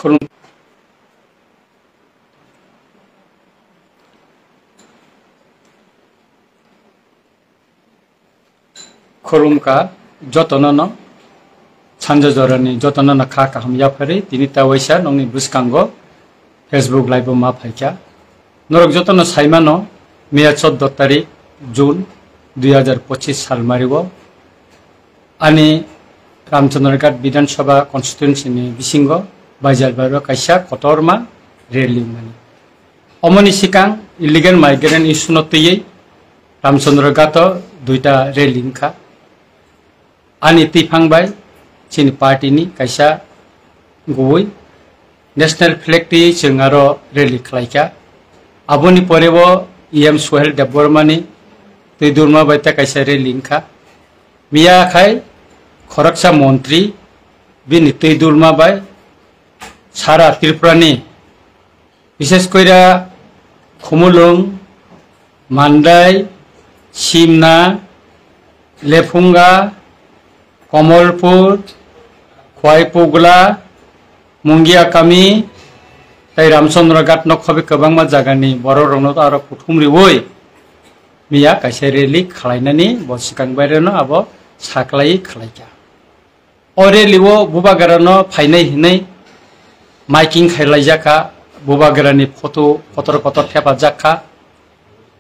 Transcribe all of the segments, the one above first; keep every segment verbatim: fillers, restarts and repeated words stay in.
Khulum-, khulumkha jotono no, sanja jorani jotono no kha kaham yapharwi tini ta waisa nokni bwskango Facebook live o ma phaikha. Norok jotono saimano, miya choudo tarik June dui hazar pochis sal mario ani Ramchandraghat Bidhan Sabha constituency ni bisingo Baijalbai o kaisa kotorma rally mani. Omoni sikang illegal migrant issue no twiwi Ramchandraghat o duita rally wngkha. Ani twiphang bai chini party ni kaisa gubui national flag twi chwng aro rally khlaikha. Aboni pore bo E M Suhel Debbarma ni twi durma bai ta kaisa rally wngkha. Miya khai khoroksa montri bini twi durma bai sara Tripura ni, bishes koira Khumulwng, Mandai, Simna, Lephunga, Komolpur, Khwaipugla, Mungiakami, tei Ramchandraghat no khobi kwbangma jagani borok rokno aro kuthum riwi miya kaisa rally khwlainani bo swkang baireno abo saklai khwlaikha. O rally o Bubagra no phainai hinwi miking khailaijakha, Bubagra ni photo kotor kotor thepajak kha,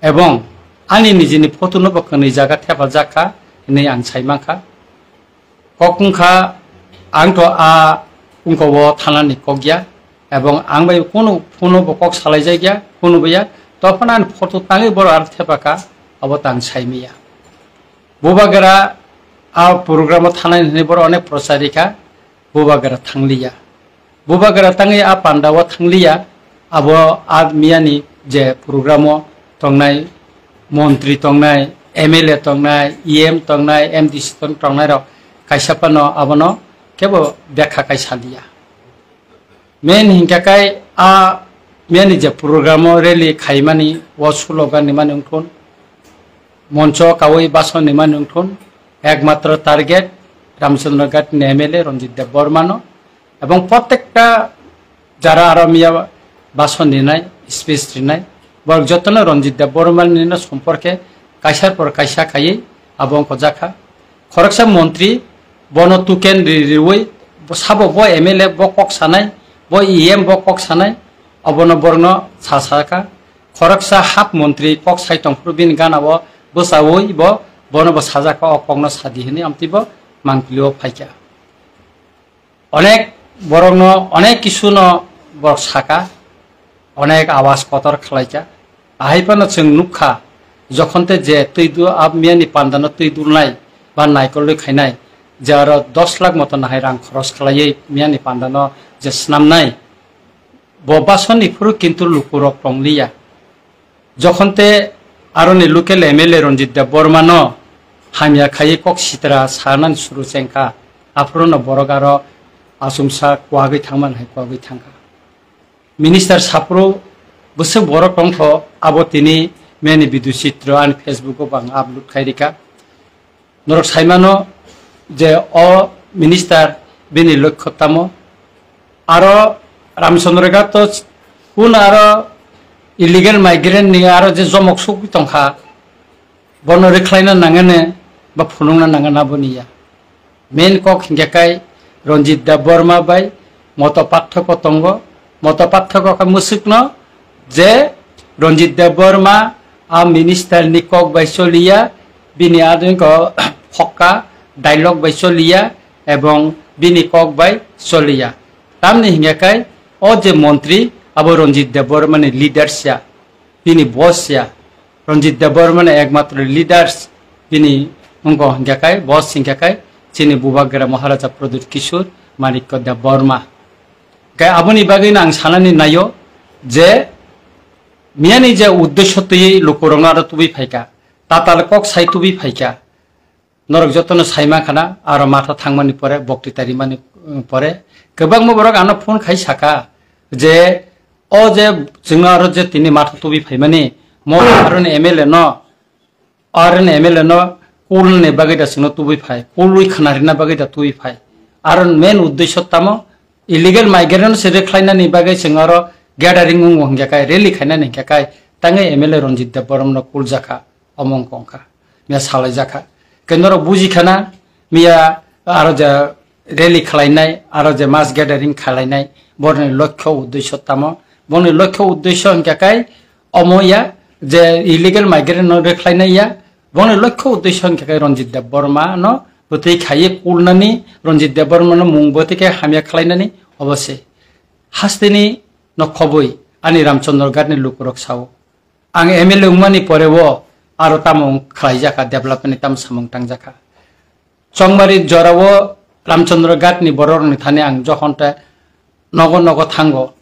ebong ani nijini photo no bo kwnwi jaga thepajak kha hinwi ang sai mankha. Kok wngkha, ang to a wngko o thanani kok ya, ebong ang bai kunu phone bo kok salaijakya, kunu bo ya, to phano ani photo tangwi borok aro thepakha, abo tang saimaya. Bubagra a program o thanai hinwi borok onek prochar rikha, Bubagra thangliya. Bubagra tangwi a panda o thangliya, abo a miyani je program o tongnai montri tongnai, M L A tongnai, E M tongnai, M D C tong-, tongnai rok kaisa phano abono kebo bekha kai saliya. Main hinkha kai a miyani je program o rally khaimani o slogan ni mani wngthun, moncho kawi bason ni mani wngthun, ekmatro target Ramchandra Ghat ni M L A Ranjit Debbarma no, ebong prottekta jara aro miya bason rinai, speech rinai, borok jotono Ranjit Debbarma ni no somporke kaisar por kaisa khaiwi abo wngkha jakha. Khoroksa montri bono tuken ri-, riwi sabo bo M L A bo kok sanai, bo E M bo kok sanai, obono borokno sa sakha. Khoroksa hap montri kok sai tongphuru bini gana o bwchawi bo bono bo sajak o kokno sadi hinwi amtwi bo mangpili o phaikha. Onek borokno onek kisu no borok saka, onek awas kotor khlaikha. Ahai phano chwng nukha, jokhon te je twi du-, a miyani panda no twi dulnai ba naikolwi khainai, je aro dos lakh moto nahai rang khoros khlaiwi miyani panda no je snamnai, bo basoni phuru kintu lukurok tongliya. Jokhon te aroni local M L A Ranjit Debbarma no hamya khaiwi kok sitra sanani suru chengkha, aphuru no borok aro achomsa kwagwi thangmani hai kwagwi thangkha. Minister saphuru bwswk borok tongkho, abo tini meni video chitro ani Facebook o bo ang upload khai rikha. Norok saimano je o minister bini lokho tamo. Aro Ramchandra Ghat to kun aro illegal migrant ni aro je jomok sugwi tongkha, bono rwkhlaina nangani ba phunukna nangani aboni ya. Main kok hinkhe kai Ranjit Debbarma bai moto pathoko tongo. Moto pathoko khe mwswkno je Ranjit Debbarma a minister ni kok bai choliya, bini adwinko phokka dialogue bai choliya ebong bini kok bai choliya. Tamni hinkhe kai o je montri abo Ranjit Debbarma ni leaders ya, bini boss ya. Ranjit Debbarma ni ekmatro leaders bini wngkha hinkhe kai, boss hinkhe kai chini Bubagra Maharaja Pradyut Kishore Manikya Debbarma. Khe aboni bagwi no ang sanani naio je miyani je uddesho twiwi lukurokno aro tubui phaikha, tatal kok sai tubui phaikha. Norok jotono saima khana, aro matha thangmani pore, bokti tarimani, um, pore, kwbangma borok ano phone khai saka je, o je chwngno aro je tini matha tubi phaimani, mo aroni M L A no, aroni M L A no kulni bagwi da chwngno tubi phai, kulwi khna rina bagwi da tubi phai. Aro main uddesho tamo, illegal migrant se rwkhlainani bagwi chwng oro gathering wngo hwnkhe kai, rally khainani hwnkhe kai, tangwi M L A Ranjit Debbarma no kuljakha, omo wngkha, miya salaijakha. Khe norok bujikhana, miya aro je rally khlainai, aro je mass gathering khlainai, boroni lokho uddesho tamo? Boni lokho uddesho hwnkhe kai, omo ya, je illegal migrant no rwkhlainai ya, boni lokho uddesho hwnkhe kai Ranjit Debbarma no bwtwi khaiwi kulnani, Ranjit Debbarma no mung bwtwi khe hamya khlainani, obo se. Hasteni no khobwi ani Ramchandra Ghat ni lukurok sao. Ang M L A wngmani pore o aro tamo khlaijak kha, development ni tamo samung tangjak kha. Chongmari jora o Ramchandra Ghat ni borok rokni thani ang jokhon te nogo nogo thango,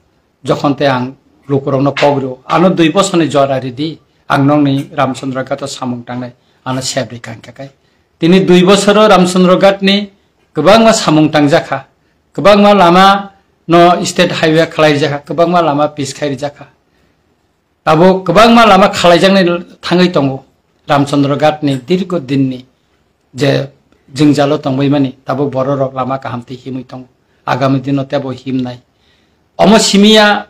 jokhon te ang lukurok no kok rio. Ano dui bosor ni jora ridi, ang nokni Ramchandra Ghat o samung tangnai, ano sep ri kang kha kai. Tini dui bosor o Ramchandra Ghat ni kwbangma samung tangjak kha, kwbangma lama no state highway khlai rijak kha, kwbangma lama pis khai rijak kha. Tabuk kwbangma lama khalaijaknai thangwi tongo. Ramchandra Ghat ni dirgo dinni je jwngjalo tongbaimani, tabuk bororok lama kaham twi himwi tongo. Agami dino tebo himnai. Omo simiya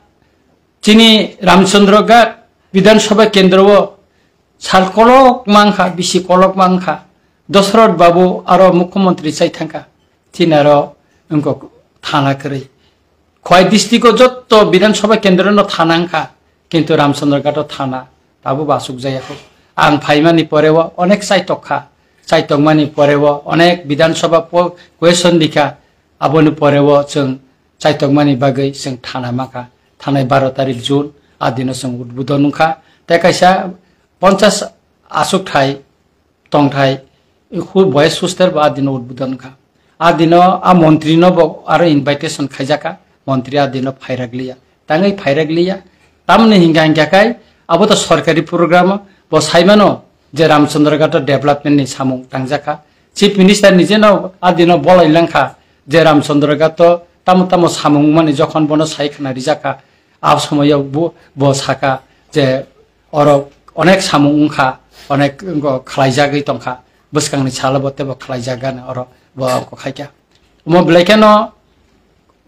chini Ramchandra Ghat Bidhan Sabha kendro o sal kolok mankha, bisi kolok mankha. Dosrot Babu aro mukhyamantri chai thangkha. Chini aro wngkha thana kwrwi. Khowai district o jotto Bidhan Sabha kendro no thana wngkha, kintu Ramchandra Ghat o thana tabuk bo asuk jaya kho. Ang phaimani pore o onek chaitok kha, chaitokmani pore o onek Bidhan Sabha po-, question rikha, aboni pore o chwng chaitokmani bagwi chwng thana mankha. Thanai baro tarik June, a dino chwng udbodon wngkha. Tei kaisa ponchas asuk thai tongthai, hu-, boys hostel bo a dino udbodon wngkha. A dino a montri no bo aro invitation khaijakha, montri a dino phairak liya. Tangwi phairak liya. Tamni hingka hingka kai, abo to sorkari program o, bo saimano je Ramchandra Ghat o development ni samung tangjakha. Chief Minister ni jeno a dino bolai langkha je Ramchandra Ghat o tamo tamo samung mani jokhon bono sai khna rijakha, a somoyo bo, bo saka je oro onek samung wngkha, onek wngkha khlaijagwi tongkha, bwskangni salo bo teibo khlaijak gana oro bo wngkha khaikha. Omo belai kheno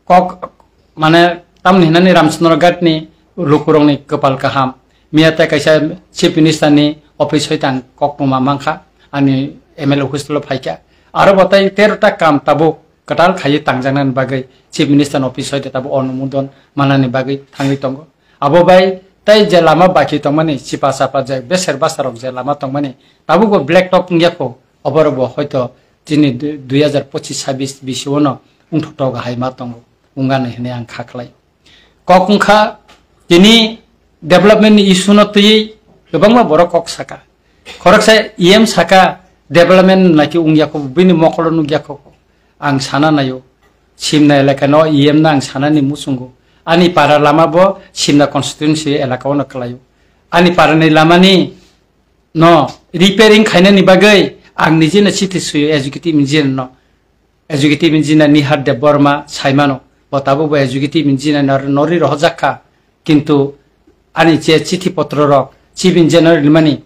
kok, mane, tamni hinani Ramchandra Ghat ni lukurokni kwpal kaham. Miya tei kaisa Chief Minister ni office hoi tang kok tongma mankha, ani M L A hostel o phaikha. Aro bo tei tero ta kam tabuk kwtal khaiwi tangjaknani bagwi Chief Minister ni office hoi tabo onumodon manani bagwi thangwi tongo. Abo bai tei je lama baki tongmani, chipa chapa je beser basa rok je lama tongmani, tabukbo black top wngya kho, oborok bo hoito chini du-, dui hazar pochis sabis bisio no wngthok tok hai ma tongo, wngani hinwi ang kha khlai. Kok wngkha tini development ni issue no twiwi kwbangma borok kok saka. Khoroksa E M saka development naki wngya kho, bini mokolo nukya kho. Ang sana naio, Simna elaka no E M no ang sanani muchungo. Ani para lama bo Simna constituency elaka o no kwlaio. Ani para ni lama ni no repairing khainani bagwi ang nije no chithi suyo executive engineer no. Executive engineer Nihar Debbarma saimano, bo tabuk bo executive engineer nor-, norwi rohorjak kha, kintu ani je chithi potro rok chief engineer rimani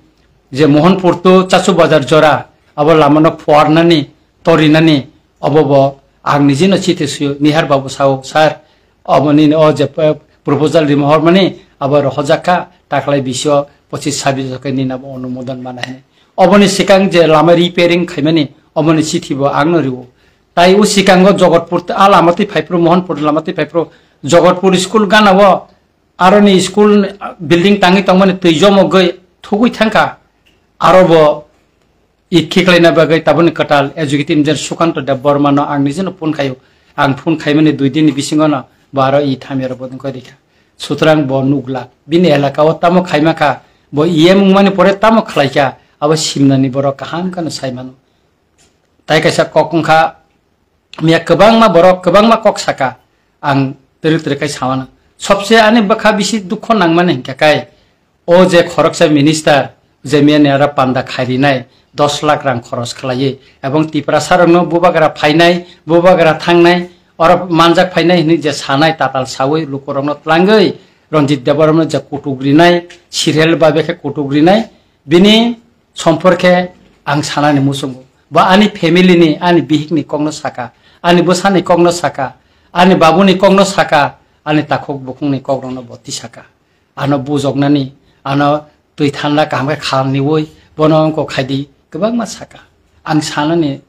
je Mohanpur to Chachu Bazar jora abo lama no phuarnani, torinani, obo bo ang nijino chithi suyo, Nihar babu sao, "Sir, obo nini o je, eh, proposal rima hormani abo rohorjak kha, taklai bisio pochis sabis jokai nini abo onumodon mana hini." Oboni sikang je lama repairing khaimani, oboni chithi bo ang no rio. Tai o sikango Jogotpur, a lama twi phaiphru, Mohanpur lama twi phaiphru, Jogotpur school gana o aroni school building tangwi tongmani twi jomogwi thugwi thangkha. Aro bo it khiklaina bagwi taboni kwtal executive engineer Sukanto Debbarma no ang nijino phone khaio. Ang phone khaimani dui din ni bisingo no bo aro it hamya rok bo dungkha rikha. Sutrang bo nukla. Bini elaka o tamo khaima kha, bo E M wngmani pore tamo khlaikha, abo simnani borok kaham kheno saimano. Tai kaisa kok wngkha, miya kwbangma borok, kwbangma kok saka, ang twrwk twrwk khai samano. Sobse ani bwkha bisi dukho nangmani hinkha kai, o je khoroksa minister, je miya ni aro panda khairinai, dos lakh rang khoros khlaiwi, ebong Tiprasa rokno bubagra phainai, bubagra thangnai, oro manjak phainai hinwi je sanai tatal sawi lukurokno tlangwi, Ranjit Debbarma no je kutuk rinai, serial babe khe kutuk rinai, bini Somporkhe ang sanani muchungo. Bo ani family ni, ani bihik ni kokno saka, ani bwsani kokno saka, Ani babuni kokno saka, ani takhuk bukhukni kokrokno bo tisaka. Ano bujoknani, ano twi thanla kaham khe khalniwi, bono wngkok khaidi, kwbangma saka. Ang sanani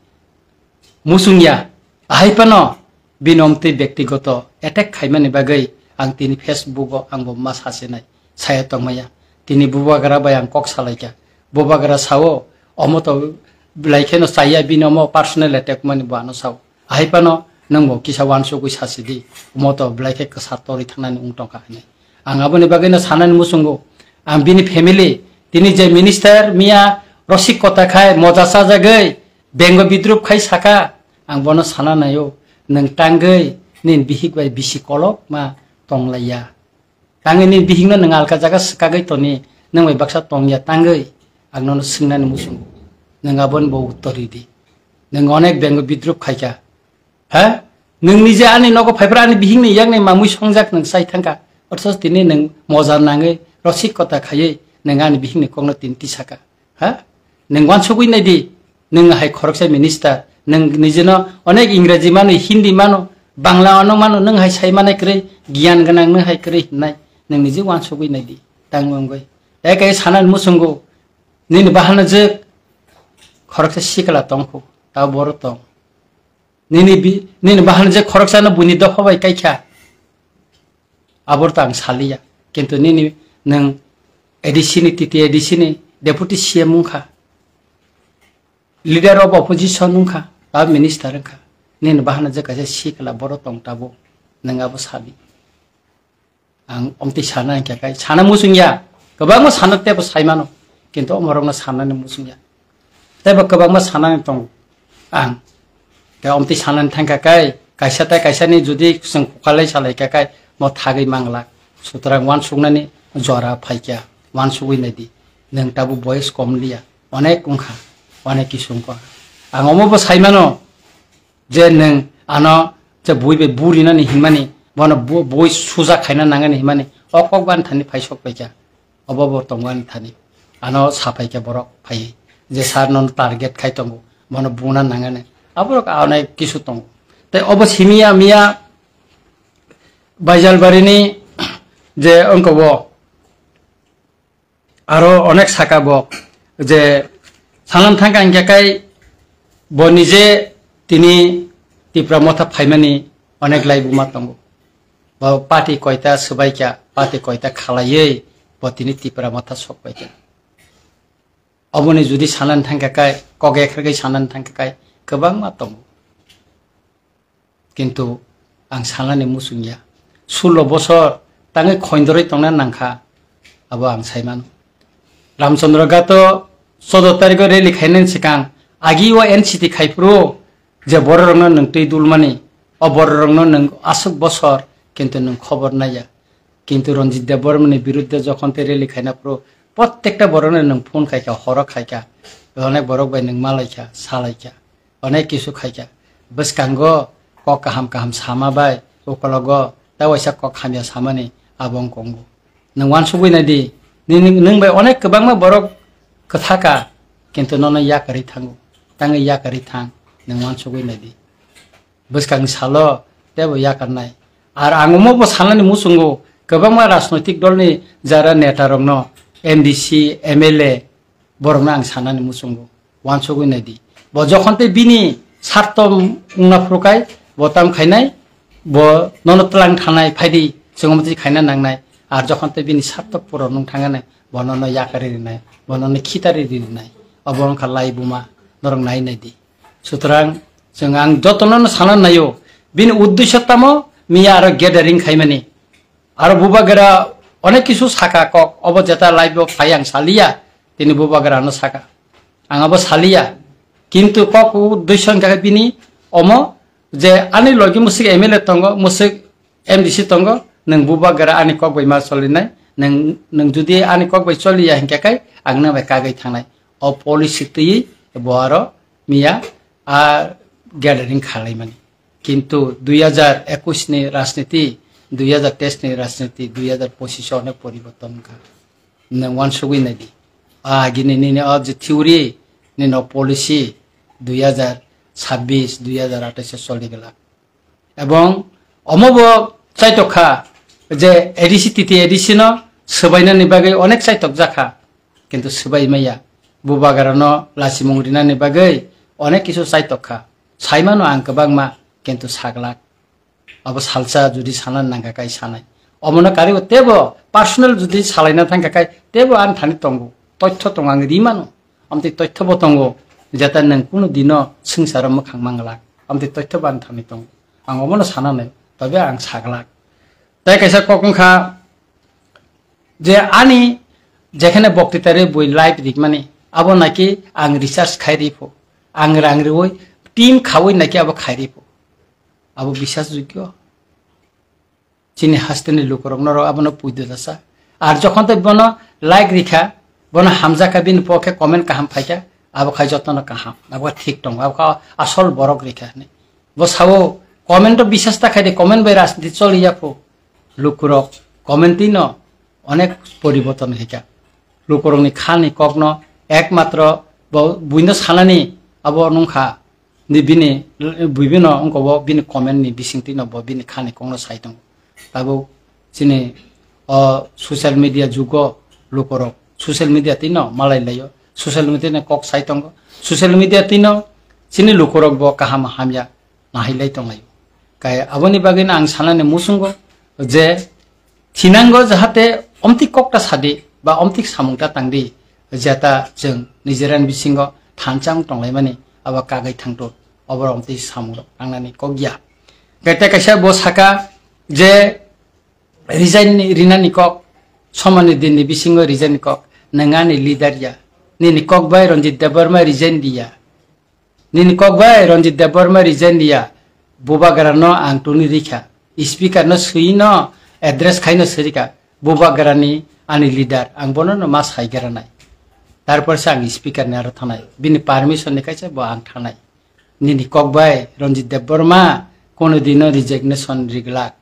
muchungya, ahai phano bini omtwi bektigoto attack khaimani bagwi ang tini Facebook o ang bo ma sasinai, saya tongmaya. Tini bubagra bai ang kok salaikha. Bubagra sao, omo to belai kheno chaya, bini omo personal attack mani bo ano sao. Ahai phano nwng bo kisa wansugwi sasi di, omo to belai khe kwsa torwi thangnani wng tongkha hinwi. Ang aboni bagwino sanani muchungo, ang bini family, tini je minister miya rosik kota khai moja sajagwi bengo bidrup khai saka, ang bono sana naio, nwng tangwi nini bihik bai bisi kolok ma tonglaiya. Tangwi nini bihikno nwng alka jaga swkagwi toni, nwng bai baksa tongya tangwi, ang nono swngnani muchungo. Nwng aboni bo uttor ridi. Nwng onek bengo bidrup khaikha. Ha? Nwng nije ani nogo phaiphra ani bihikni yakni mamwi songjak nwng sai thangkha. Othoch tini nwng moja nangwi rosik kota khaiwi nwng ani bihikni kokno tini tisaka. Ha? Nwng wansugwi naidi, nwng hai khoroksa minister, nwng nijino onek Ingreji mano, Hindi mano, Bangla ono mano, nwng hai sai manai kwrwi, giyan gwnang nwng hai kwrwi hinnai, nwng nije wansugwi naidi, tang wngwi. Ekai sanani muchungo, nini bahano je khoroksa sikla tongkhu, ta boro tong. Nini bi-, nini bahano je khoroksano buini dopha bai kaikha. Abor ta ang saliya. Kintu nini nwng A D C ni, T T A D C ni deputy C M wngkha. Leader of opposition wngkha. Ta minister wngkha. Nini bahano je kaisa sikla boro tong tabuk. Nwng abo sali. Ang omtwi sana hingkha kai, sana muchungya. Kwbangma sana tebo saimano. Kintu omorokno sanani muchungya. Tebo kwbangma sanani tongo. Ang. Tei omtwi sanani thangkha kai, kaisa tei kaisani jodi chwng kukalai salaikha kai, mo thagwi manglak. Sutrang wansuknani jora phaikha. Wansugwi naidi. Nwng tabuk boyes kom liya. Onek wngkha. Onek kisu wngkha. Ang omobo saimano. Je nwng ano je bui bai burinani hinmani, bono bu-, bui suja khaina nangani hinmani, o kok bo ani thani phai sok paikha, obo bo tongo ani thani. Ano sa paikha borok phaiwi, je sir nono target khai tongo, bono buna nangani, aborok anai kisu tongo. Tei obo simiya miya Baijalbarini je wngkha bo, aro onek saka bo je salam thangkha hingkha kai bo nije tini Tipra Motha phaimani onek laibuma tongo. Bo party koita swbaikha, party koita khalaiwi bo tini Tipra Motha sok paikha. Oboni jodi sanani thangkha kai, kok ekhrwgwi sanani thangkha kai, kwbangma tongo. Kintu ang sanani muchungya. Sullo bosor tangwi khoindorwi tongna nangkha, abo ang saimano. Ramchandra Ghato choudo tarikho rally khainani swkang agi o N C T khaiphuru je bororokno nwng twi dulmani, o bororokno nwng aswk bosor, kintu nwng khobor naiya. Kintu Ranjit Debbarmani biruddhe jokhon tei rally khaina phuru, prottekta borokno nwng phone khaikha, horo khaikha, onek borok bai nwng malaikha, salaikha. Onek kisu khaikha. Bwskango kok kaham kaham sama bai, ukologo ta waisa kok hamya samani abo wng kongo. Nwng wansugwi naidi, nini, nwng bai onek kwbangma borok kwthaka, kintu nono yakarwi thango. Tangwi yakarwi thang, nwng wansugwi naidi. Bwskang salo teibo yakarnai. Ar ang omo bo sanani muchungo, kwbangma rajnoitik dolni jara netarokno, M D C, M L A, borokno ang sanani muchungo, wansugwi naidi. Bo jokhon tei bini sarto wngna phuru kai, bo tam khainai, bo nono twlang thanai, phaidi, chwng omo twi khaina nangnai. Ar jokhon tei bini sarto puron wng thangani, bo nono yakarwi rinai, bo nono khitari rinai. Obo wngkha laibuma, norok nai naidi. Sutrang, chwng ang jotono no sana naio, bini uddesho tamo, miya aro gathering khaimani. Aro bubagra onek kisu saka kok, obo jeta live o phai ang saliya, tini bubagra no saka. Ang abo saliya. Kintu kok uddesho hingkha khe bini omo je ani logi musik M L A tongo, musik M D C tongo, nwng bubagra ani kok bai ma cholinai, nwng, nwng jodi ani kok bai choliya hingkha khe ang nang bai kagwi thangnai. O policy twiwi bo aro miya a gathering khalaimani. Kintu dui hajar ekush ni rajniti, dui hajar teis ni rajniti, dui hajar pochis o onek poriborton wngkha. Nwng wansugwi naidi. A agini nini o je theory, nini o policy dui hajar chabbish, dui hajar atais o choli glak. Ebong Omo bo chaitok kha je A D C, T T A D C no swbainani bagwi onek chaitok jakha, kintu swbai maya. Bubagra no lachimung rinani bagwi onek kisu chaitok kha. Saimano ang kwbangma, kintu saglak. Abo salsa judi sana nangkha kai sanai. Omono karibo tebo personal judi salaina thangkha kai tebo ani thani tongo. Toitho tongo, ang rimano. Amtwi toitho bo tongo. Jeta nwng kunu dino swngcharo mwkhang manglak. Amtwi toitho bo ani thani tongo. Ang omono sana nai. Tobe ang saglak. Tai kaisa kok wngkha je ani jekhane boktitari bui live rikmani. Abo naki ang research khai ripho. Ang rang riwi team khawi naki abo khai ripho. Abo bisas jogyo. Chini hasteni lukurok norok abono puido dasa. Ar jokhon tei bono like rikha, bono hamjakha, bini pokhe comment kaham phaikha, abo khai jotono kaham. Abo thik tongo, abo kha asol borok rikha hinwi. Bo sao comment o bisas ta khai de, comment bai rajniti choli ya pho. Lukurok comment twi no onek poriborton khaikha. Lukurokni khani kokno ekmatro bo buino sanani abo nungkha. Ni bini, bini no wngkha bo bini comment ni bisingtwi no bo bini khani kokno sai tongo. Tabuk chini o social media jugo lukurok social media twi no malai laio, social media ni kok sai tongo, social media twi no chini lukurok bo kaham hamya nahai lai tong laio. Kai aboni bagwi no ang sanani muchungo je thinango jahate omtwi kokta sadi ba omtwi samung ta tangdi, jeta chwng nijera ni bisingo thansa wng tonglaimani abo kagwi thangto, oborok omtwi samung rok tangnani kok ya. Kete kaisa bo saka je resign ni rinani kok, somani din ni bisingo resign ni kok, nwng ani leader ya, nini kok bai Ranjit Debbarma resign di ya. Nini kok bai Ranjit Debbarma resign diya, Bubagra no ang tuni rikha. Speaker no swi no address khai no sirika. Bubagra ni ani leader, ang bono no ma sai gra nai. Tarpor se ang speaker ni aro thanai. Bini permission ni kaisa bo ang thanai. Nini kok bai Ranjit Debbarma kono dino resignation riglak.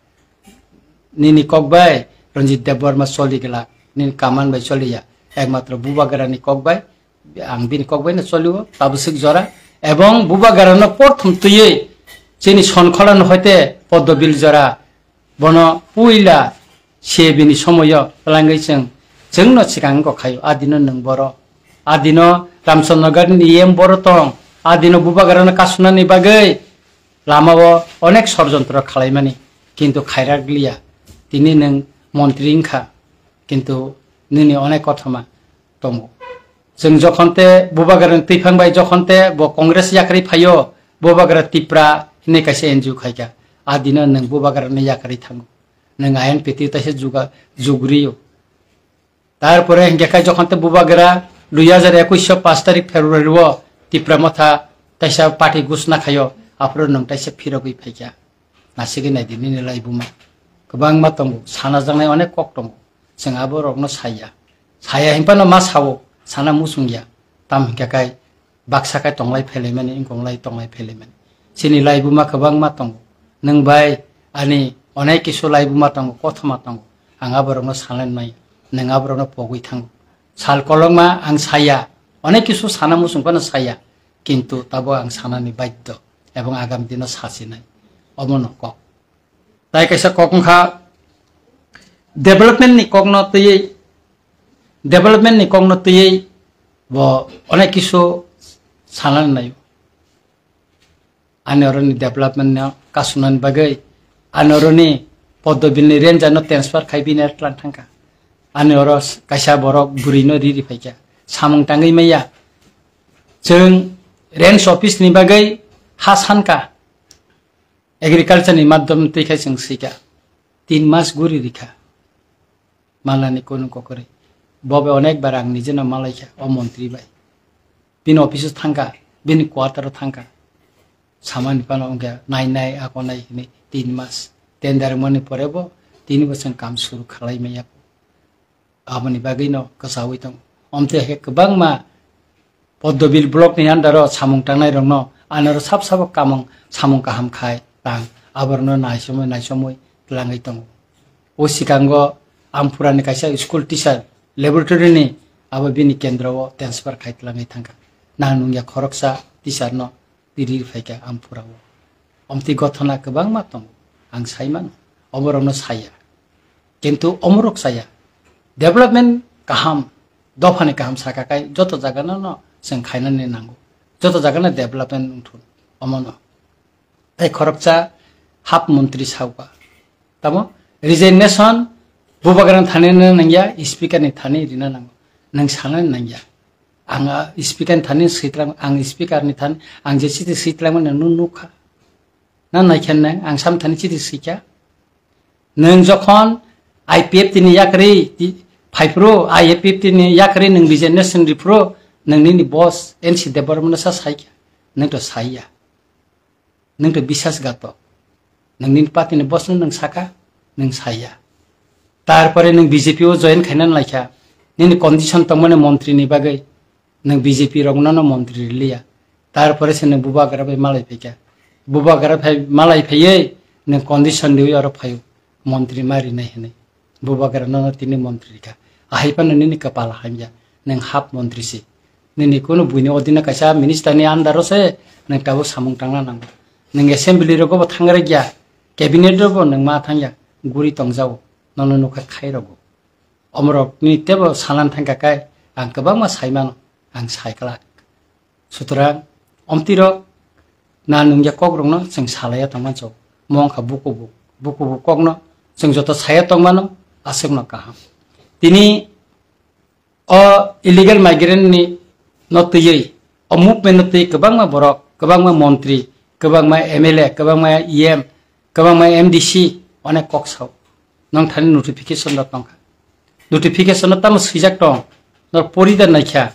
Nini kok bai Ranjit Debbarma choli glak, nini kaman bai choli ya. Ekmatro Bubagra ni kok bai, ang bini kok bai no choli o, tabuk swk jora. Ebong Bubagra no porthom twiwi chini Sonkhola no hoite Poddobil jora. Bono puila se bini somoyo twlangwi chwng, chwng no swkang wngkha khaio. A dino nwng boro, a dino Ramchandra Nagar ni E M boro tong, a dino Bubagra no kasunani bagwi lama o onek sorjontro khalaimani, kintu khairak liya. Tini nwng montri wngkha, kintu nini onek kothoma tongo. Chwng jokhon te Bubagra ni twiphang bai jokhon te bo Congress yakarwi phaio, Bubagra Tipra hinwi kaisa N G O khaikha. A dino nwng Bubagra no yakarwi thango. Nwng I N P T taisa juga-, jugrio. Tarpore hinkhe khai jokhon te Bubagra dui hajar ekwis o pash tarik February o Tipra Motha taisa party gusna khaio, aphuru nwng taisa phirogwi phaikha. Nasigwi naidi nini laibuma. Kwbangma tongo, sana jaknai onek kok tongo. Chwng aborokno saya. Saya hinphano ma sao, sana muchungya. Tam hinkhe khai baksa khe tonglai phelaimani, wngkong lai tonglai phelaimani. Chini laibuma kwbangma tongo. Nwng bai ani onek kisu laibuma tongo, kothoma tongo. Ang aborokno sanai nai, nwng aborokno pogwi thango. Sal kolokma ang saya, onek kisu sana muchung phano saya, kintu tabo ang sanani baddo ebong agam dino sasinai. Omono kok. Tai kaisa kok wngkha development ni kokno twiwi, development ni kokno twiwi bo onek kisu sanani naio. Ani oroni development no kasunani bagwi, ani oroni Poddobil ni ranger no transfer khai bini tlan thangkha. Ani oro kaisa borok bwrwi no riri phaikha. Samung tangwi maya. Chwng range office ni bagwi ha sankha. Agriculture ni madhyam twi khai chwng swikha. Tin mas guri rikha. Malani kunu kokori. Bobe onek bar ang nijeno malaikha o montri bai. Bini office o thangkha, bini quarter o thangkha. Samani phano wngkha nai nai ako nai hinwi tin mas. Tender mani pore bo tini bosong kam suru khalai maya. Aboni bagwi no kwchaui tongo. Omtwi hai khe kwbangma Poddobil block ni under o samung tangnai rokno anoro sab sabo kamung samung kaham khai tang aborokno naisomwi naisomwi twlangwi tongo. O sikango Amphura ni kaisa school teacher laboratory ni abo bini kendro o transfer khai twlangwi thangkha. Nang nungya khoroksa teacher no tiri phaikha Amphura o. Omtwi gothona kwbangma tongo. Ang sai mano, oborokno saya. Kintu omorok saya. Development kaham, dophani kaham saka kai joto jagano no chwng khainani nango. Joto jagano development wngthun, omono. Tei khoroksa hap montri sauka. Tamo resignation bubagrani thani nangya, speaker ni thani rina nango. Nang sanani nangya. Ang, ah, speaker ni thani sitlang, ang speaker ni thani, ang je chiti sitlang mani nung nukha. Na naikhen nang, ang sam thani chiti sikha. Nang jokhon I P F T ni yakri ti-, phaipro, I P F T ni yakri nang resignation ripro, nang nini boss N C Debbarma no sa saikha. Nang to saiya. Nwng to bisas gato. Nwng nini party ni boss no nwng saka, nwng saya. Tarpore nwng B J P o join khaina laikha. Nini condition tongmani montri ni bagwi nwng B J P rok no montri liya. Tarpore se nwng bubagra bai malai phaikha. Bubagra phai malai phaiwi nwng condition riwi oro phaio. Montri ma rinai hinwi. Bubagra nono tini montri rikha. Ahai phano nini kapal hamya. Nwng hap montri si. Nini kunu buini odina kaisa minister ni under o se nwng tabuk samung tangna nango. Nwng assembly rogo bo thangrai ya. Cabinet rogo nwng ma thangya. Guri tongjao. Nono nukha khai rogo. Omorok ni tebo salan thangka kai ang kwbangma sai mano. Ang sai kwlak. Sutrang, omtiro na nungya kokrokno chwng salaiya tongmani chwng. Mo wngkha bukubu, bukubu kokno chwng joto saya tongmano aswkno kaham. Tini o illegal migrant ni no twiwi, o movement no twi kwbangma borok, kwbangma montri, kwbangma M L A, kwbangma E M, kwbangma M D C, onek kok sao. Nong thani notification rok tongkha. Notification no tamo swijak tong, nor pori da naikha.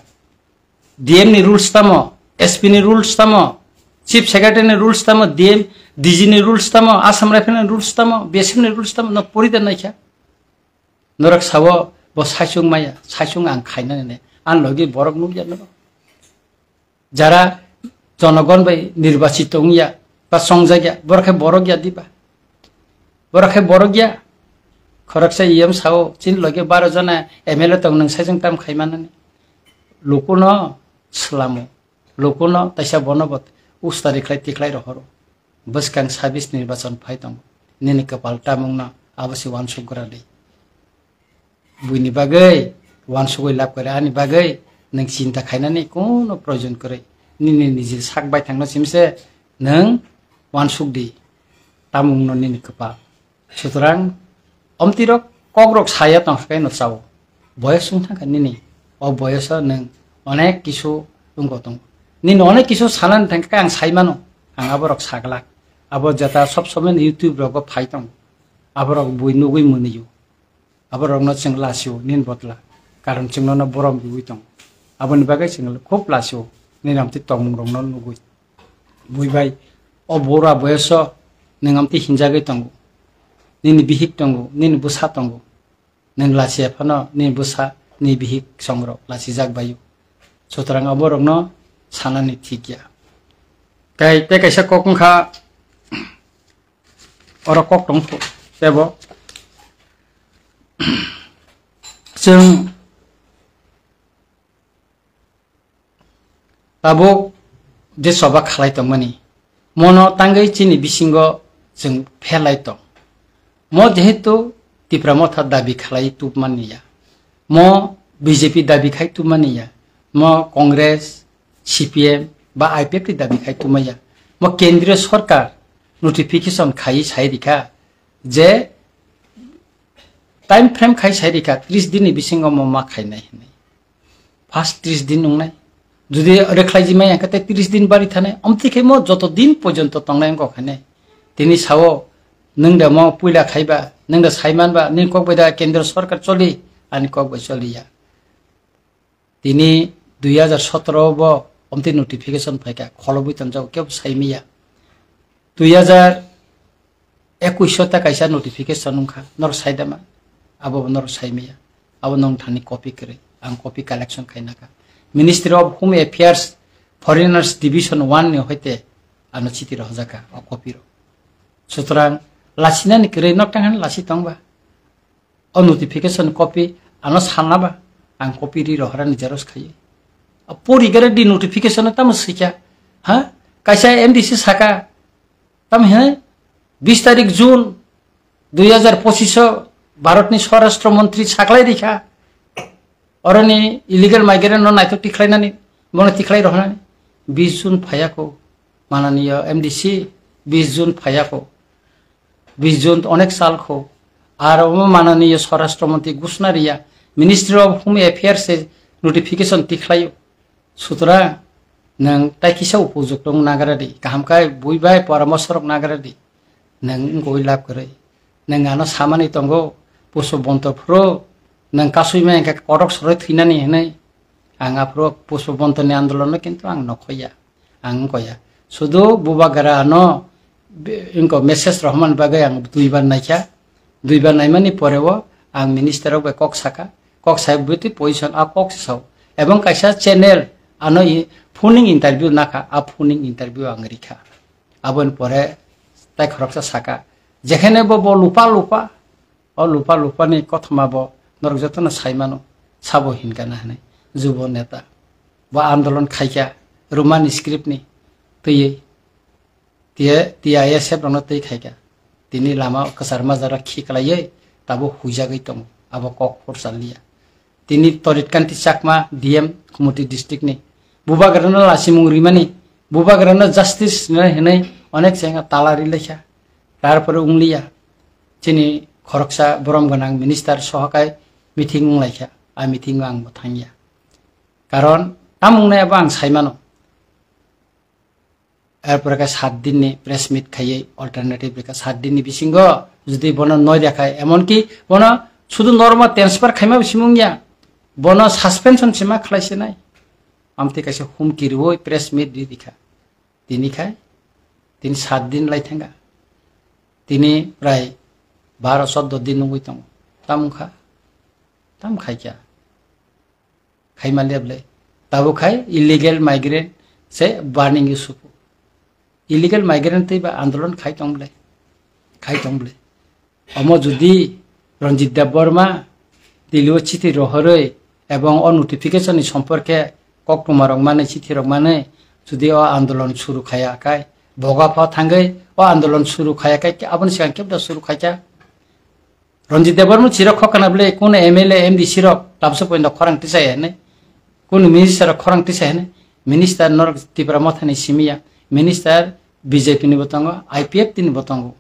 D M ni rules tamo, S P ni rules tamo, Chief Secretary ni rules tamo, D M, D G ni rules tamo, Assam Rifle ni rules tamo, B S F ni rules tamo, no pori da naikha. Norok sao bo saichung maya, saichung ang khainani ne. Ang logi borok nukya no. Jara jonogon bai nirbachit wngya, ba chongjak ya, borok khe borok ya diba? Borok khe borok ya. Khoroksa E M sao, chini loge baro jona M L A tong, nwng saichung tam khai manani. Lukuno swlamo, lukuno taisa bono bo ustari khlai tikhlai rohoro. Bwskang sabis nirbachon phai tongo. Nini kwpal tamungno abo se uansuk gra di. Buini bagwi uansugwi lab kwrwi ani bagwi nwng chinta khainani kono proyojon kwrwi. Nini niji sak baithangno simse nwng uansuk di, tamungno nini kwpal. Sutrang omtirok kokrok saya tongkha khe no chao. Boyos wng thangkha nini. O boyoso nwng onek kisu wngko tongo. Nini onek kisu sanani thangkha khe ang sai mano. Ang aborok saglak. Abo jeta sob somoi YouTube rogo phai tongo. Aborok bui nugwi mwnwio. Aborokno chwng lasio nini botla, karon chwng nono borom riwi tongo. Aboni bagwi chwng khub lasio nini amtwi tongmungrokno nugwi. Buibai, o bura boyoso nwng amtwi hinjagwi tongo, nini bihik tongo, nini bwsa tongo, nwng lachiya phano nini bwsa, nini bihik songrok lachijak baio. Sutrang aborokno sanani thik ya. Tei tei kaisa kok wngkha, oro kok tong tebo. Chwng tabuk je choba khalai tongmani, mono tangwi chini bisingo chwng phelai tong. Mo jehetu Tipra Motha dabi khalai tubmani ya, mo B J P dabi khai tubmani ya, mo Congress, C P M ba I P F T dabi khai tubmaya. Mo kendriyo sorkar notification khai sai rikha je time frame khai sai rikha, tris din ni bisingo mo ma khainai hinwi. First tris din wngnai. Jodi rwkhlai jimai angkha tei tris din bari thanai. Omtwi khe mo joto din porjonto tongnai wngkha khainai. Tini sao, nwng da mo puila khaiba, nwng da saimanba, nini kok bai da kendro sorkar choli, ani kok bai choliya. Tini dui hajar sotoro bo omtwi notification phaikha, kholobwi tonjak, kebo saimiya. Dui hajar ekuish o ta kaisa notification wngkha, norok saidama, abo bo norok saimiya. Abo nong thani copy kwrwi, ang copy collection khainakha. Ministry of Home Affairs, Foreigners Division one ni hoite ano chiti rohorjakha o copy rok. Sutrang lachinani kwrwi nok tang hani lachi tongba. O notification copy ano sanna ba, ang copy ri rohorani xerox khayo. A pori gare di notification no tamo sikha, ha? Kaisa M D C saka, tamo he? Bis tarik June dui hajar pochisho Bharatni Swarashtra Montri saklai rikha, oroni illegal migrant no naithok tikhlainani, bono tikhlai rohonani. Bis June phayakho, mananiya M D C, bis June phayakho, bis June onek sal kho. Ar omo mananiya Swarashtra Montri gushna riya, Ministry of Home Affairs se notification tikhlaio. Sutra, nwng tai kisa upojukto wng nagra di, kaham khe bui bai poramorsho rok nagra di. Nwng wngwi lab kwrwi. Nwng ano samani tongo, Pushpabanta phuru nwng kasui ma hwnkhe kotok soroi thwinani hwnwi. Ang aphuru Pushpabantani andolonno kintu ang nokhoya. Ang wngkoya. Sudu bubagra ano be-, wngko message rohormani bagwi ang duibar naikha. Duibar naimani poreo ang minister rok bai kok saka. Kok sai bwtwi position a kok se sao. Ebong kaisa channel ano i-, phoning interview nakha, a phoning interview ang rikha. Aboni pore tai khoroksa saka, jekhene bo, bo lupa lupa, o lupa lupa ni kothoma bo norok jotono sai mano, sabo hinkha na hinwi, jubo neta. Bo andolon khaikha, Roman script ni twiwi, tiye, T I S F rokno twi khaikha. Tini lama kwchar majara khiklaiwi, tabo huijagwi tongo, abo kok phursa liya. Tini Torit Kanti Chakma, D M, Khumoti district ni. Bubagrano lasimung rimani, bubagrano justice rinai hinwi onek chengya tala ri lekha. Tarpore wngliya. Chini khoroksa borom gwnang minister sohokai meeting wnglaikha. A meeting o ang bo thangya. Karon tam wngnai abo ang saimano. Erpore khe sat dinni press meet khaiwi alternative rikha. Sat dinni bisingo jodi bono noi rikha, emonki bono sudu normal transfer khaima bisimung ya, bono suspension sima khlai sinai. Amtwi kaisa humki riwi press meet ri rikha. Tini khai, tini sat din lai thangkha. Tini prai baro choddo din wngwi tongo. Tam wngkha, tam khaikha. Khaima le ble. Tabuk khai illegal migrant se burning issue. Illegal migrant tei ba andolon khai tong ble. Khai tong ble. Omo jodi Ranjit Debbarma Delhi o chithi rohorwi ebong o notification ni somporke koktwma rok manwi, chithi rok manwi jodi o andolon suru khaya khai, boga pha thangwi o andolon suru khaya khai, aboni sigang kebda suru khaikha. Ranjit Debbarma chirok khokana bwle, kunu M L A, M D C rok tabsa poinda khorang tisai hene, kunu minister rok khorang tisai hene, minister norok Tipra Mothani simiya, minister B J P ni bo tongo, I P F T ni bo tongo,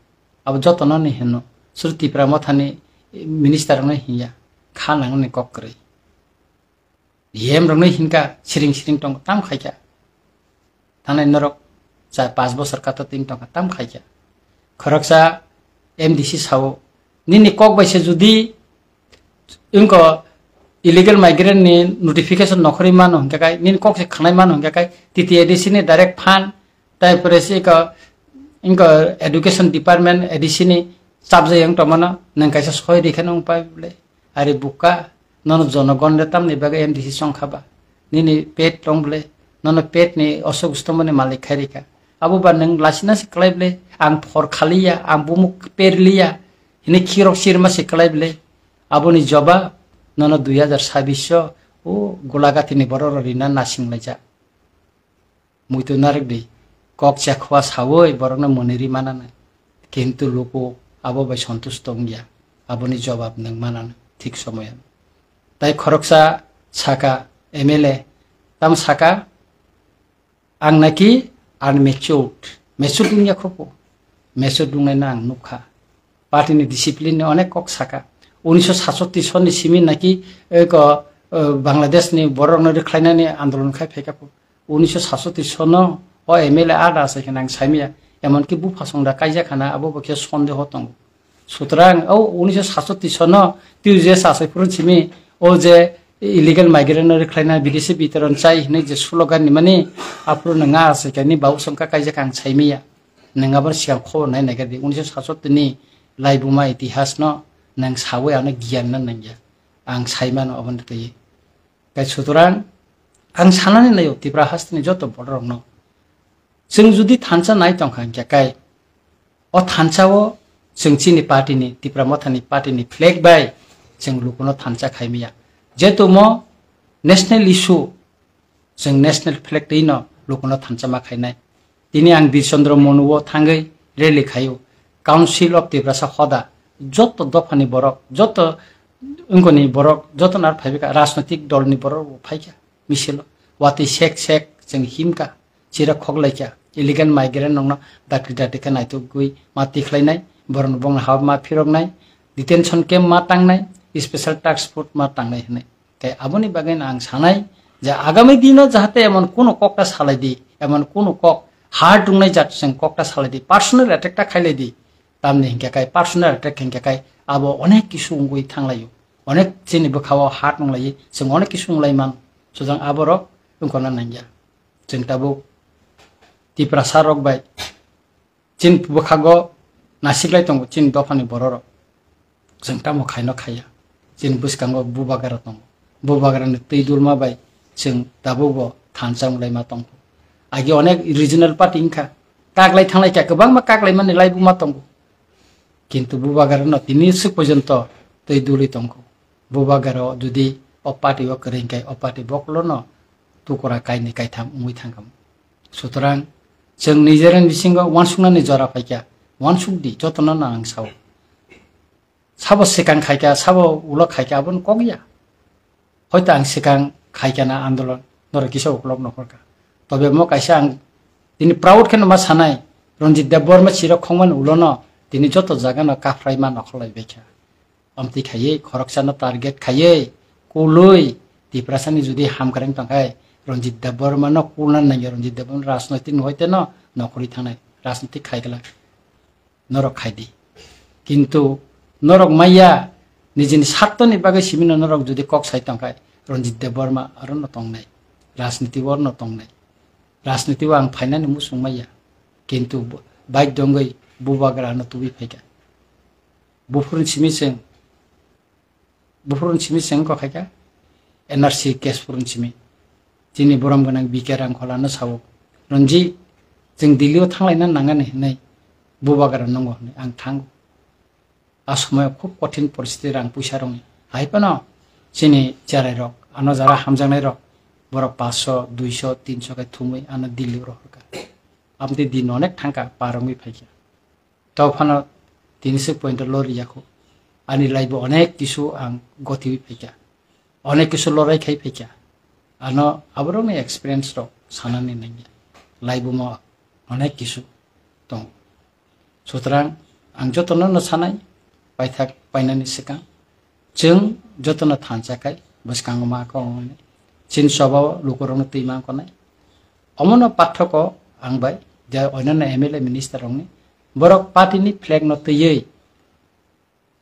abo jotono ni hino, suru Tipra Mothani minister no hinya, kha nangni kok kwrwi. Yem rokno hinka siring siring tong tam khaikha. Thanai norok cha pas bosor kato ting tongkha tam khaikha. Khoroksa M D C sao, nini kok bai se jodi wngko illegal migrant ni notification nokhorwi mano hingka kai, nini kok se khanai mano hingka kai, T T A D C ni direct fund, tai pore se ko, wngko education department A D C ni chapjai wng tongmano, nwng kaisa soi rikhe nwng pai bwle. Ari buka, nono jonogon le tamni bagwi M D C chong kha ba? Nini pet tong ble, nono pet ni osok ustomoni malik khai rikha. Abo ba nwng lasina se klai ble, ang phor khaliya, ang bumuk perliya, hini khirok sirma se klai ble. Aboni jobab nono dui hajar sabbish o, o gulagati ni borok rok rina nasing laijak. Muitu narwk di, kok chekhwa sawi borokno mwnwi ri manana, kintu luku abo bai sontusto wngya, aboni jobab nwng manana thik somoyan. Tai khoroksa saka M L A, tamo saka, "Ang naki unmatured, matured wngya khopo, matured wngnaino ang nukha." Party ni discipline ni onek kok saka. Unisho satsottish sonni simi naki eko, eh, Bangladesh ni borok no rwkhlainani andolon khai phaikha po. Unisho satsottish sonno o M L A ada asai khana ang saimaya. Emonki bupha songda kaijak khana abo bo khe sondeho tongo. Sutrang o unisho satsottish sonno twi je asai phurun simi o je illegal migrant no rwkhlaina bidesi bitoron chai hinwi je slogan ni mani aphuru nwnga asai khani babu songkha kaijak ang saimaya. Nwng abo sigang khobor nai naikha di, unisho satsottish ni laibuma itihas no nwng sawi ano giyan no nangya. Ang saimano aboni twi. Kai sutrang, ang sanani naio Tipra hasteni joto borok rokno. Chwng jodi thansa nai tongkha hingkhe kai, o thansa o chwng chini party ni, Tipra Motha ni party ni flag bai chwng lukuno thansa khaimaya. Jeto mo national issue, chwng national flag twi no lukuno thansa ma khainai. Tini ang Bir Chandra Monu o thangwi rally khaio. Council of Tiprasa hoda, joto dophani borok, joto wngkoni borok, joto nar phaibaikha, rajnotik dolni borok bo phaikha misilo. Watwi sek sek chwng himkha, chira khoklaikha, illegal migrant rokno dakti dakti khe naitugwi ma tikhlainai, borokno bongni ha ma phiroknai, detention camp ma tangnai, special task force ma tangnai hwnwi. Tei aboni bagwi no ang sanai je agami dino jahate emon kuno kokta salai di, emon kuno kok hard wngnai jat chwng kokta salai di, personal attack ta khailai di. Tamni hinkhe kai personal attack hinkhe kai abo onek kisu wngwi thanglaio, onek chini bwkhao hard wnglai, chwng onek kisu wnglai man, sujang aborok wngkona nangya. Chwng tabuk Tiprasa rok bai chini bwkhago nasiklai tongo chini dophani bororok. Chwng tamo khaino khaiya. Chini bwskango bubagra tongo. Bubagrani twi dulma bai chwng tabukbo thansa wnglaima tongkho. Agi onek regional party wngkha. Kaklai thanglai kha, kwbangma kaklaimani laibuma tongo. Kintu bubagrano tini swk porjonto twi dulwi tongkho. Bubagrao jodi o party o kwrwi hwnkhe o party bokolono tukura kainwi kaitham wngwi thangkha. Sutrang chwng nijerni bisingo uansuknani jora phaikha, uansukdi jotono no ang sao. Sabo swkang khaikha, sabo ulo khaikha, abono kok ya. Hoito ang swkang khaikha na andolon, norok kisa uklok nokhorkha. Tobe mo kaisa ang tini proud kheno ma sanai, Ranjit Debbarma chirok khongmani ulono tini joto jagano kaphraima nokholai baikha. Amtwi khaiwi khoroksano target khaiwi kulwi Tiprasani jodi hamkreng tongkhai Ranjit Debbarmano kulna nangya, Ranjit Debbarma rajnoitik ni hoite no nokhorwi thangnai, rajnoitik khaigwlak. Norok khai di. Kintu norok maya nijini sartoni bagwi simino norok jodi kok sai tongkhai, Ranjit Debbarma aro no tongnai, rajniti o no tongnai. Rajniti o ang phainani muchung maya. Kintu bo-, baidyo wngwi bubagra ano tubui phaikha. Buphuruni simi chwng Buphuruni simi chwng kok khaikha, N R C case phuruni simi. Chini borom gwnang B K Rangkholano sao, "Ranjit, chwng Delhi o thanglaina nangani," hinwi bubagra nungo hinwi ang thango. A somoyo khub kothin poristiti rang puisa rokni. Hai phano chini cherai rok, ano jara hamjaknai rok, borok paanch sho, dui sho, tin sho khe thumwi ano Delhi o rohorkha. Amtwi din onek thangkha, par wngwi phaikha. Tei phano tini se point o lori yakho. Ani life o onek kisu ang gotiwi phaikha. Onek kisu lorai khai phaikha. Ano aborokni experience rok sanani nangya. Life o mo onek kisu tongo. Sutrang ang jotono no sanai, paithak painani swkang. Chwng jotono thansa khai bwskango ma kok wngnai. Chini choba o lukurokno twi ma wngkha nai. Omono pathoko ang bai je onyanno M L A minister rokni borok party ni flag no twiwi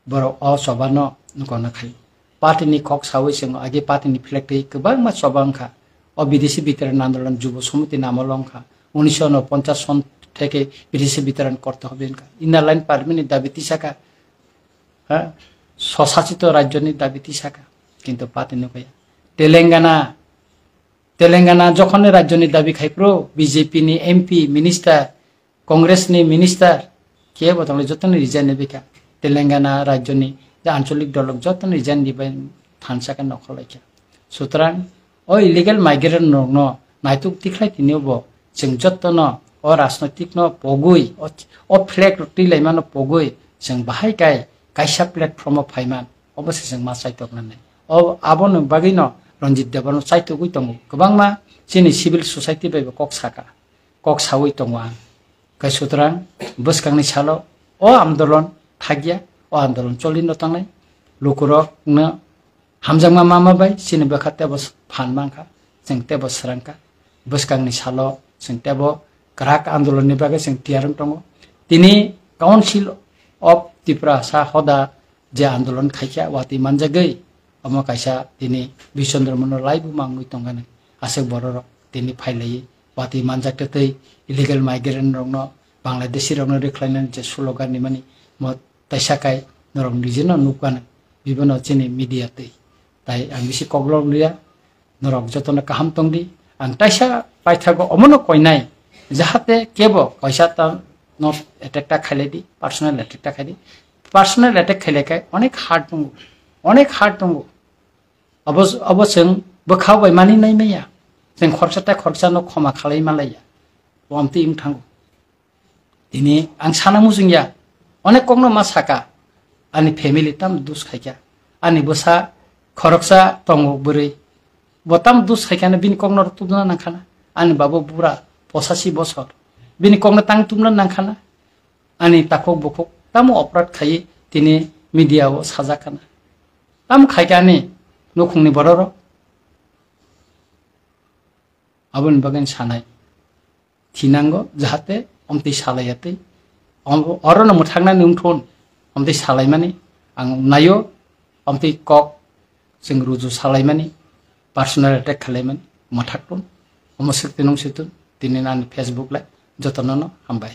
borok o choba no wngkha na khai. Party ni kok sawi chwng age party ni flag twi kwbangma choba wngkha. O bidesi bitaran andolon Jubo Samiti ni amolo wngkha. Unisho unoponchas son theke bidesi bitaran korte hobe wngkha. Inner line permit ni dabi tisakha. Ha? Swsachito rajyo ni dabi tisakha. Kintu party ni kaya. Telangana, Telangana jokhon ni rajyo ni dabi khai phuru B J P ni M P, minister, Congress ni minister, kebo tongli joto ni resign ni bikha. Telangana rajyo ni je ancholik dolok joto ni resign ni bai thansa khe nokhor laikha. Sutrang o illegal migrant rok no naituk tikhlai tini bo chwng joto no o rajnoitik no pogwi o, o flag rok twi laima no pogwi chwng bahai kai kaisa platform o phaiman obo se chwng ma chaitok nani. O abo ni bagwi no Ranjit Debbarma chaitogwi tongo. Kwbangma chini civil society bai bo kok saka, kok sawi tongo ang. Khe sutrang bwskangni salo o andolon thakya, o andolon choli no tangnai. Lukurok no hamjakma mama bai chini bwkha tebo phan mankha, chwng tebo srangkha. Bwskangni salo chwng tebo kwrak andolon ni bagwi chwng tiyar wng tongo. Tini Council of Tiprasa hoda je andolon khaikha watwi manjagwi, omo kaisa tini Bishondro Mono laibu mangwi tongani aswk bororok tini phailaiwi watwi manjak tei illegal migrant rokno Bangladeshi rokno rwkhlainani je slogan rimani mo taisa kai norok nijeno nukgani bibono chini media twi. Tai ang bisi koklok liya, norok jotono kaham tongdi. Ang taisa paithago omono koinai, jahate kebo kaisa ta no attack ta khailai di, personal attack ta khaidi. Personal attack khailai khai onek hard tongo, onek hard tongo. Abo, abo chwng bwkha bai mani nai maya. Chwng khoroksa tai khoroksa no khoma khalai malaiya. Bo amtwi wng thango. Tini ang sana muchungya, Onek kokno ma saka, ani family tam dus khaikha, ani bwsa khoroksa tongo bwrwi, bo tam dus khaikha, bini kokno tumna nangkhana, ani babo bura posasi bosor, bini kokno tang tumna nangkhana, ani takhuk bukhuk tamo oprad khaiwi tini media o sajakkana, tam khaikha ani nukhungni bororok. Aboni bagwi sanai thinango, jahate omtwi salaiya tei om-, orono mwthaknani wngthun, omtwi salaimani ang naio, omtwi kok chwng ruju salaimani, personal attack khalaimani mwthakthun, omo swk tinung swtun tini ani Facebook lai jotono no hambai.